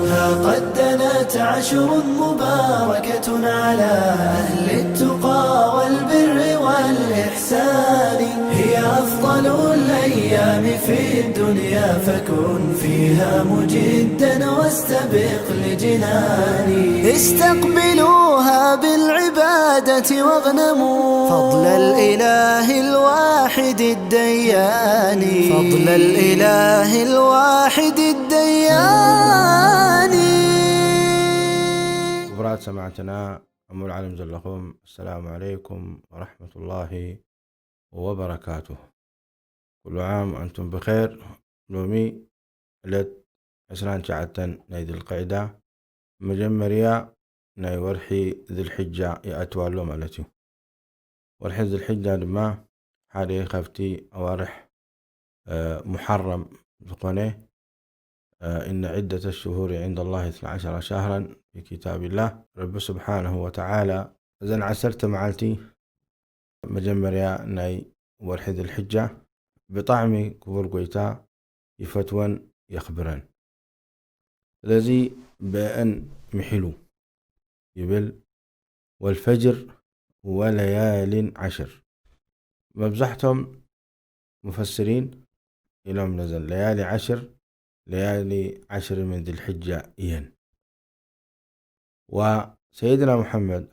ها قد دنت عشر مباركة على أهل التقى والبر والإحسان. هي أفضل الأيام في الدنيا، فكن فيها مجدا واستبق لجنان. استقبلوها بالعبادة واغنموا فضل الإله الواحد الديان. فضل الإله الواحد الديان. ክቡራት ሰማዕትና ኣብ ሙሉእ ዓለም ዘለኹም፣ ኣሰላሙ ዓለይኩም ወረሕመቱላሂ ወበረካቱ። ኩሉ ዓም ኣንቱም ብኸይር። ሎሚ ዕለት ዕስራን ትሽዓተን ናይ ዝልቅዕዳ፣ መጀመርያ ናይ ወርሒ ዝልሕጃ ይኣትው ኣሎ ማለት እዩ። ወርሒ ዝልሕጃ ድማ ሓደ ካብቲ ኣዋርሕ፣ እ፣ ሙሓረም ዝኾነ፣ እ፣ إن عدة الشهور عند الله اثنا عشر شهرا في كتاب الله። ረቢ ስብሓነሁ ወተዓላ እዘን ዓሰርተ መዓልቲ መጀመርያ ናይ ወርሒ ዝልሕጃ ብጣዕሚ ክቡር ጎይታ ይፈትወን የኽብረን። ስለዚ ብአን ምሒሉ ይብል፣ والفجر وليال عشر። መብዛሕቶም ሙፈስሪን ኢሎም ነዘን ለያሊ ዓሽር፣ ለያሊ ዓሽር ምን ዝልሕጃ እየን። ወሰይድና ሙሐመድ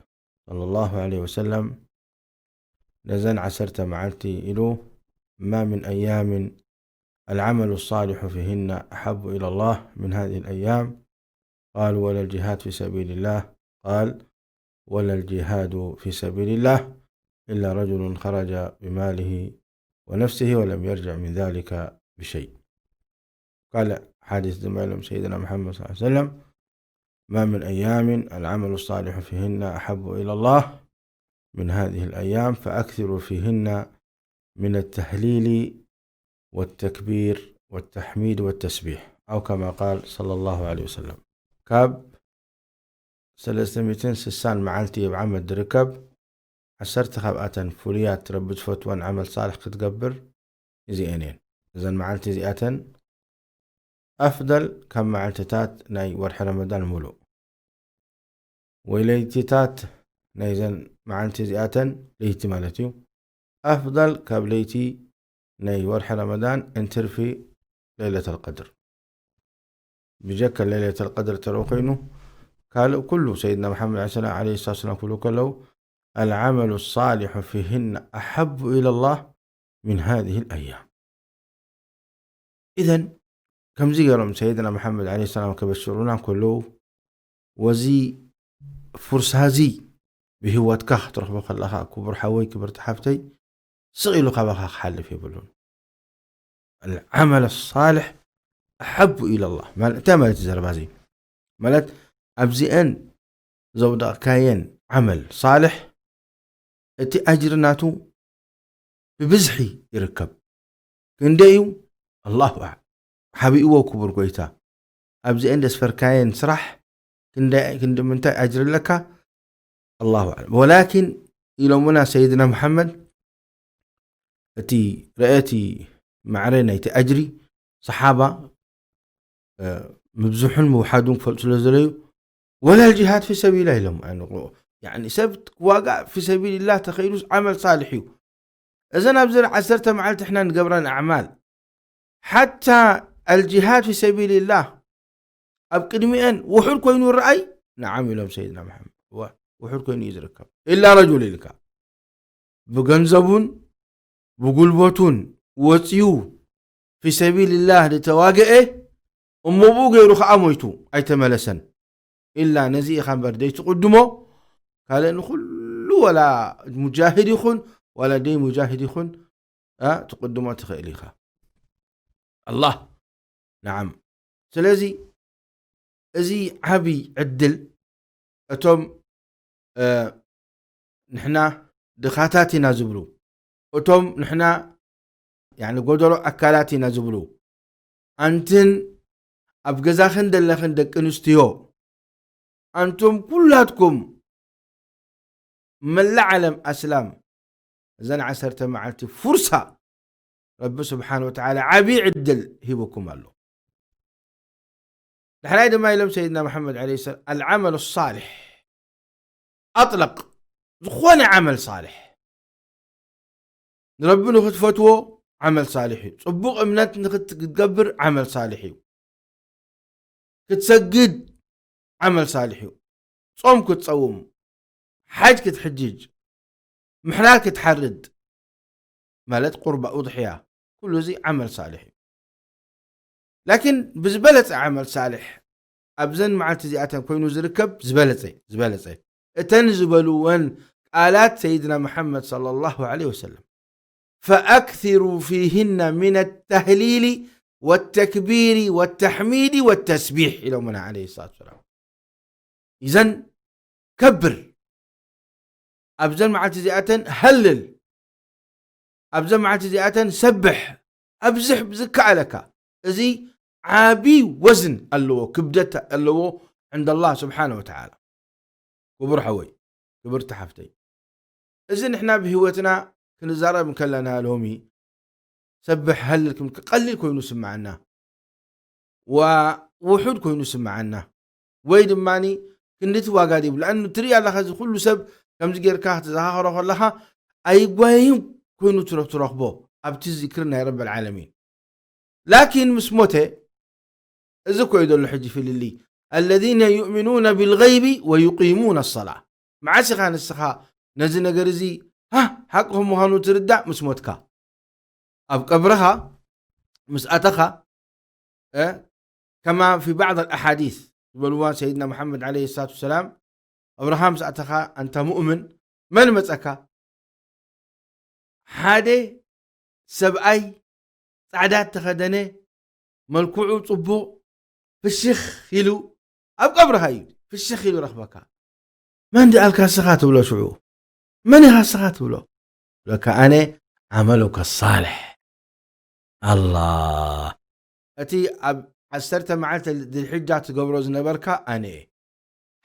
ሰለላሁ ዐለይሂ ወሰለም ነዘን ዓሰርተ መዓልቲ ኢሉ፣ ما من أيام العمل الصالح فيهن أحب إلى الله من هذه الأيام. قالوا: ولا الجهاد في سبيل الله؟ قال: ولا الجهاد في سبيل الله إلا رجل خرج بماله ونفسه ولم يرجع من ذلك بشيء. ካልእ ሓዲስ ድማ ኢሎም ሰይድና ሙሐመድ ሰለላሁ ዐለይሂ ወሰለም፣ ما من أيام العمل الصالح فيهن أحب إلى الله من هذه الأيام، فأكثروا فيهن من التهليل والتكبير والتحميد والتسبيح، أو كما قال صلى الله عليه وسلم። ካብ ሰለስተ ሚእትን ስሳን መዓልቲ ኣብ ዓመት ዝርከብ፣ ዓሰርተ ካብኣተን ፍሉያት ረቢ ዝፈትወን ዓመል ሳልሕ ክትገብር እዚኤን እየን። እዘን መዓልቲ እዚኣተን ኣፍደል ካብ መዓልትታት ናይ ወርሒ ረመዳን ሙሉእ፣ ወይ ለይትታት ናይዘን መዓልቲ እዚኣተን ለይቲ ማለት እዩ። ኣፍደል ካብ ለይቲ ናይ ወርሒ ረመዳን እንትርፊ ለይለተል ቀድር። ብጀካ ለይለተል ቀድር ተረው ኮይኑ፣ ካልእ ኩሉ ሰይድና መሓመድ ዓለይሂ ሰላም፣ ዓለይሂ ሰላቱ ወሰላም ክብሉ ከለዉ፣ العمل الصالح فيهن أحب إلى الله من هذه الأيام። إذن ከምዚ ገይሮም ሰይድና መሓመድ ዓለይሂ ሰላም ከበሽሩና ከለዉ፣ ወዚ ፍርሳዚ ብህይወትካ ክትረኽቦ ከለኻ፣ ክቡር ሓወይ፣ ክብርቲ ሓፍተይ፣ ስቕ ኢሉ ካባኻ ክሓልፍ የብሉን። العمل الصالح أحب إلى الله ማለት እንታይ ማለት እዩ ዘረባ እዚ? ማለት ኣብዚአን ዘውደቕካየን ዓመል ሳልሕ እቲ ኣጅሪ ናቱ ብብዝሒ ይርከብ። ክንደይ እዩ? ኣላሁ ኣዕለም። ሓቢእዎ ክቡር ጎይታ። ኣብዚአን ዘስፈርካየን ስራሕ ክንደይ፣ ክንዲ ምንታይ ኣጅሪ ኣለካ? ኣላሁ ኣዕለም። ወላኪን ኢሎምና ሰይድና መሓመድ፣ እቲ ረአቲ ማዕረ ናይቲ ኣጅሪ ሰሓባ፣ እ፣ ምብዝሑን ምውሓዱን ክፈልጡ ስለ ዘለዩ፣ ወላ ልጅሃድ ፊ ሰቢላ ኢሎም ኣየንቕዎ። ያዕኒ ሰብ ክዋጋእ ፊ ሰቢልላህ ተኸይዱስ ዓመል ሳልሕ እዩ። እዘን ኣብዚ ዓሰርተ መዓልቲ እሕና ንገብረን ኣዕማል፣ ሓታ ኣልጅሃድ ፊ ሰቢልላህ ኣብ ቅድሚአን ውሑድ ኮይኑ ረኣይ፣ ነዓም ኢሎም ሰይድና መሓመድ። እዋ፣ ውሑድ ኮይኑ እዩ ዝርከብ። ኢላ ረጁል ኢልካ፣ ብገንዘቡን ብጉልበቱን ወፅዩ ፊ ሰቢልላህ ዝተዋግአ፣ እሞ ብኡ ገይሩ ከዓ ሞይቱ ኣይተመለሰን። ኢላ ነዚ ኢኻ እምበር ደይትቕድሞ፣ ካልእ ንኹሉ ወላ ሙጃሂድ ይኹን፣ ወላ ደይ ሙጃሂድ ይኹን፣ እ፣ ትቕድሞ ትኽእል ኢኻ። ኣላህ፣ ነዓም። ስለዚ እዚ ዓቢ ዕድል፣ እቶም፣ እ፣ ንሕና ድኻታት ኢና ዝብሉ፣ እቶም ንሕና፣ ያኒ፣ ጎደሎ ኣካላት ኢና ዝብሉ፣ ኣንትን ኣብ ገዛኽን ዘለኽን ደቂ ኣንስትዮ፣ ኣንቱም ኩላትኩም መላእ ዓለም ኣስላም፣ እዘን ዓሰርተ መዓልቲ ፍርሳ ረቢ ስብሓን ወተዓላ ዓብዪ ዕድል ሂቡኩም ኣሎ። ዳሕራይ ድማ ኢሎም ሰይድና መሓመድ ዓለይሂ ሰላም፣ "ኣልዓመሉ ሳልሕ ኣጥለቅ፣ ዝኾነ ዓመል ሳልሕ ንረቢ ንኽትፈትዎ ዓመል ሳልሕ እዩ። ጽቡቕ እምነት ንኽትገብር ዓመል ሳልሕ እዩ። ክትሰግድ ዓመል ሳልሕ እዩ። ጾም ክትጸውም፣ ሓጅ ክትሕጅጅ፣ ምሕራር ክትሓርድ፣ ማለት ቁርባ፣ ኡድሕያ፣ ኩሉ እዚ ዓመል ሳልሕ እዩ። ላኪን ብዝበለጸ ዓመል ሳልሕ ኣብዘን መዓልቲ እዚኣተን ኮይኑ ዝርከብ ዝበለጸ፣ ዝበለጸ እተን ዝበልወን ቃላት ሰይድና መሓመድ ሰለላሁ ዐለይሂ ወሰለም፣ "ፈኣክሲሩ ፊህነ ሚነ ተህሊሊ ወተክቢሪ ወተሕሚዲ ወተስቢሕ" ኢሎምና ዐለይሂ ሰላቱ ወሰላም። ኢዘን ከብር፣ ኣብዘን መዓልቲ እዚኣተን ሃልል፣ ኣብዘን መዓልቲ እዚኣተን ሰብሕ፣ ኣብዝሕ ብዝከኣለካ። እዚ ዓቢ ወዝን ኣለዎ፣ ክብደት ኣለዎ ዕንደ ኣላህ ስብሓነ ወተዓላ። ክቡር ሓወይ፣ ክብርቲ ሓፍተይ፣ እዚ ንሕና ብህይወትና ክንዛረብ እንከለና ሎሚ ሰብሕ ሃልል ክም-፣ ቀሊል ኮይኑ ስምዓና፣ ዋ-፣ ውሑድ ኮይኑ ስምዓና፣ ወይ ድማ ክንድቲ ዋጋ ዲብሉ። ለኣኑ ትርኢ ኣለኻ፣ እዚ ኩሉ ሰብ ከምዚ ጌርካ ክትዘኻኸሮ ከለኻ ኣይጓይን ኮይኑ ትረ-፣ ትረኽቦ ኣብቲ ዚክሪ ናይ ረብ ልዓለሚን። ላኪን ምስ ሞተ፣ እዚ እኮ እዩ ዘሎ ሕጂ ፍልልይ። "الذين يؤمنون بالغيب ويقيمون الصلاة." መዓስ ኢኻ ንስኻ ነዚ ነገር እዚ፣ ሃ፣ ሓቂ ከም ምዃኑ ትርዳእ? ምስ ሞትካ። ኣብ ቀብርኻ ምስ ኣተኻ፣ እ፣ ከማ ፊ ባዕድ ኣልኣሓዲስ ዝበልዋ ሰይድና መሓመድ ዓለይሂ ሰላቱ ወሰላም፣ ቀብርኻ ምስ ኣተኻ፣ ኣንታ ሙእምን፣ መን መጸካ? ሓደ ሰብኣይ ጻዕዳ እተኸደነ፣ መልክዑ ጽቡቕ፣ ፍሽኽ ኢሉ፣ ኣብ ቀብርኻ እዩ፣ ፍሽኽ ኢሉ ረኽበካ። መን ድኣልካ እስኻ ትብሎ ሽዑ? መን ኢኻ እስኻ ትብሎ? ብለካ፣ ኣነ ዓመሉከ ሳልሕ። ኣላ፣ እቲ ኣብ ዓሰርተ መዓልቲ ድልሕጃ ትገብሮ ዝነበርካ ኣነ እየ።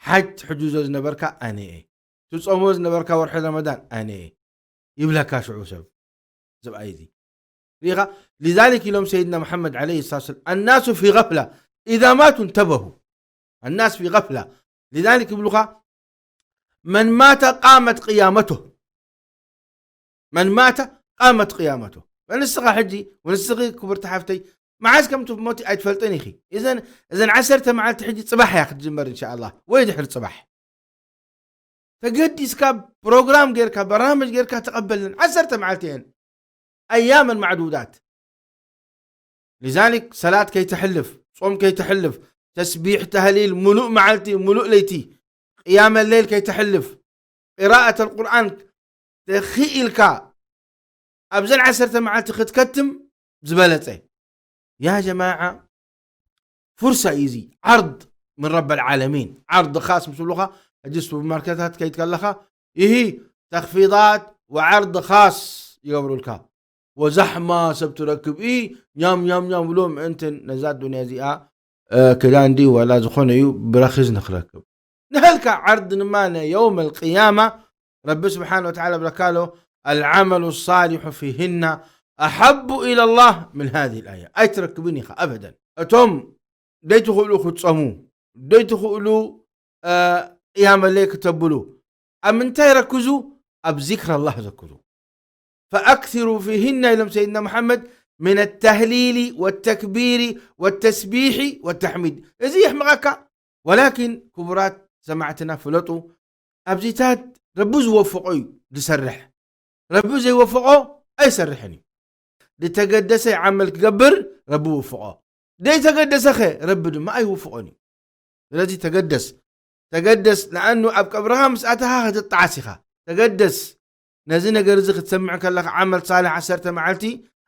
ሓጅ ትሕጅዞ ዝነበርካ ኣነ እየ። ትጾሞ ዝነበርካ ወርሒ ረመዳን ኣነ እየ። ይብለካ ሽዑ ሰብ፣ ሰብኣይ እዚ። ርኢኻ? ሊዛሊክ ኢሎም ሰይድና መሓመድ ዓለይሂ ሰላቱ ወሰላም፣ "ኣናሱ ፊ ገፍላ፣ ኢዛ ማቱ እንተበሁ። ኣናስ ፊ ገፍላ." ሊዛሊክ ይብሉኻ፣ "መን ማተ ቃመት ቅያመቱ። መን ማተ ቃመት ቅያመቱ." ወንስኻ ሕጂ፣ ወንስኺ ክብርቲ ሓፍተይ፣ መዓስ ከም ትሞቲ ኣይትፈልጥን ኢኺ። እዘን፣ እዘን ዓሰርተ መዓልቲ ሕጂ ጽባሕ እያ ክትጅመር፣ እንሻኣላህ፣ ወይ ድሕሪ ጽባሕ። ተገዲስካ ፕሮግራም ጌርካ፣ በርናምጅ ጌርካ ተቐበልን። ዓሰርተ መዓልቲ እየን፣ ኣያመን ማዕዱዳት። ሊዛሊክ ሰላት ከይተሕልፍ፣ ጾም ከይተሕልፍ፣ ተስቢሕ፣ ተህሊል፣ ሙሉእ መዓልቲ፣ ሙሉእ ለይቲ፣ ቅያመ ሌል ከይተሕልፍ፣ ቅራኣት ኣልቁርኣን ተኽኢልካ ኣብዘን ዓሰርተ መዓልቲ ክትከትም ዝበለጸ። ያ ጀማዓ፣ ፍርሳ እዩ እዚ። ዓርድ ምን ረብ ልዓለሚን። ዓርድ ኻስ ምስ ብሉኻ፣ ሕጂ ሱፐርማርኬታት ከይድ ከለኻ፣ ይሂ ተኽፊዳት ወዓርድ ኻስ ይገብሩልካ። ወዛሕማ ሰብ ትረክብ፣ ኢ፣ ኛም፣ ኛም፣ ኛም ብሎ ምእንትን ነዛ ዱንያ እዚኣ፣ እ፣ ክዳን ድዩ ዋላ ዝኾነ እዩ ብረኺስ ንኽረክብ። ንሀልካ ዓርድ ንማነ የውም ኣልቅያማ፣ ረቢ ስብሓን ወተዓላ ብለካ ኣሎ፣ "ኣልዓመሉ ሳሊሑ ፊህና ኣሓቡ ኢለላህ ምን ሃዚህ ልኣያ." ኣይትረክብን ኢኻ ኣበደን። እቶም ደይትኽእሉ ክትጸሙ፣ ደይትኽእሉ፣ እ፣ ቅያመ ለይል ክተብሉ፣ ኣብ ምንታይ ረክዙ? ኣብ ዚክር ኣላህ ዘክዙ። "ፈኣክሲሩ ፊህና" ኢሎም ሰይድና መሓመድ፣ "ምን ተህሊሊ ወተክቢሪ ወተስቢሒ ወተሕሚድ." እዚ የሕምቐካ። ወላኪን ክቡራት ሰማዕትና ፍለጡ፣ ኣብዚታት ረቢ ዝወፈቖ እዩ ዝሰርሕ፣ ረቢ ዘይወፈቖ ኣይሰርሕን እዩ። ዝተገደሰ ዓመል ክገብር ረቢ ውፍቖ፣ ዘይተገደሰኸ ረቢ ድማ ኣይውፍቖን እዩ። ስለዚ ተገደስ፣ ተገደስ፣ ንኣኑ ኣብ ቀብርኻ ምስ ኣተኻ ክትጠዓስ ኢኻ። ተገደስ፣ ነዚ ነገር እዚ ክትሰምዕ ከለኻ ዓመል ሳልሕ ዓሰርተ መዓልቲ፣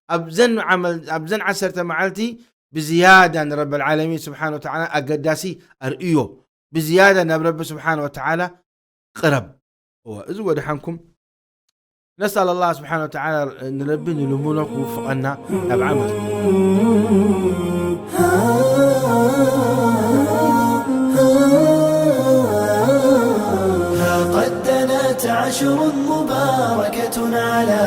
ኣብዘን ዓመል፣ ኣብዘን ዓሰርተ መዓልቲ ብዝያዳ ንረብ ልዓለሚን ስብሓን ወተዓላ ኣገዳሲ ኣርእዮ። ብዝያዳ ናብ ረቢ ስብሓን ወተዓላ ቅረብ። እወ፣ እዚ ወድሓንኩም። ነስኣል ኣላህ ስብሓን ወተዓላ ንረቢ ንልምኖ ክውፍቐና ናብ ዓመል። ها قد دنت عشر مباركة على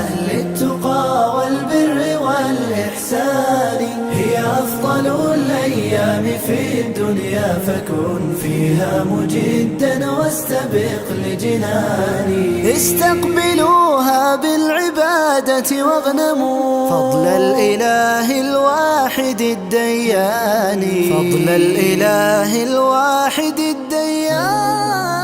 أهل التقى والبر والإحسان، هي أفضل الأيام في الدنيا، فكن فيها مجدا واستبق لجنان. استقبلوها بالعبادة واغنموا فضل الإله الواحد الديان، فضل الإله الواحد الديان.